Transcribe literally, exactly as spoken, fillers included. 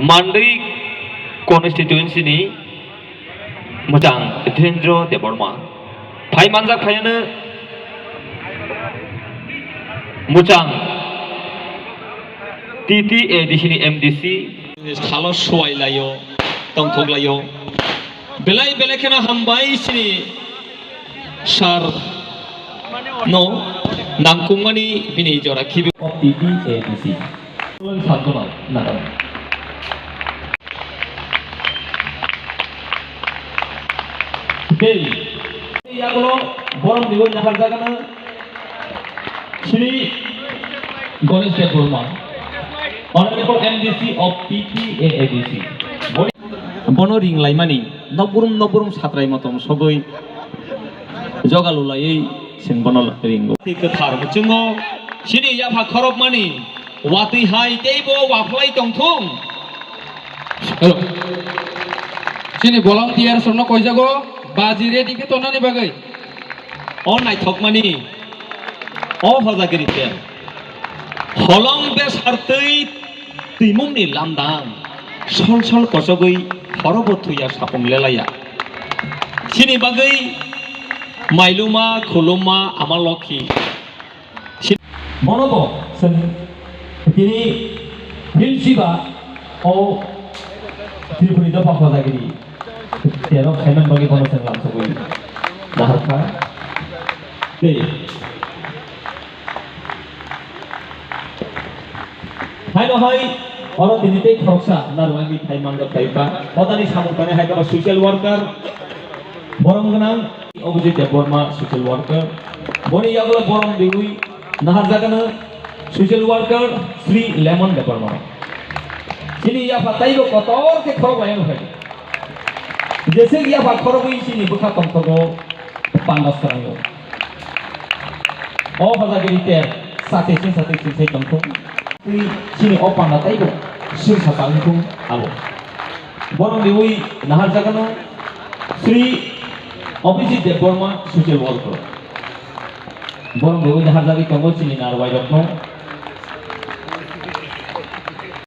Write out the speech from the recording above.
Mandwi constituency ni mwchang Dhirendra Debbarma. Phai manjak phaiano mwchang T T A D C ni M D C. Salo suwai laio, tongthok laio. Belai belai kheno hambai sini sir no nangkukmani bini jora khibi. T T A D C. Sabjona nang. Tei yagulo borom dibo nahar jagano Shri Ganesh Debbarma, Honorable M D C of T T A A D C. Bono ring laimani nokburum nokburum satrai motom sogwi jogalu laiwi chwng bono ringo. Tei kwthar muchungo chini yapha khorokmani watwi hai teibo waphlai tongthung. Hello. Chini volunteers rokno koijago baji ready khe tonani bagwi. O naithokmani, o hojagiri pen. Holong besar twi twimungni lamdang. Sol sol kochogwi horobo thuya sapung lelaya. Chini bagwi mailuma, khuluma, ama lokhi. Bono bo chwng tini Hilchiba o Tripuri dopha hojagiri terok khaimani bagwi bono chwng lamsogwi naharkha. Tei haino hai oro tini tei khoroksa narwkni phai manjak phai ba hodani samung tanai hai ba social worker borom gwnang. Abhijit Debbarma, social worker. Boni yagulo borom riwi naharjagano social worker Sri Lemon Debbarma. Chini yapha taibo kotor khe khorok laiyang phai. Jese yapha khorogwi chini bwkha tongthogo panda srango. O hojagiri ter sate sing sate sing sai tongthung. Twi chini o panda taibo sing sa tangthung abo. Borom riwi naharjagano Sri Abhijit Debbarma, social worker. Borom riwi naharjagwi tongo chini narwai rokno.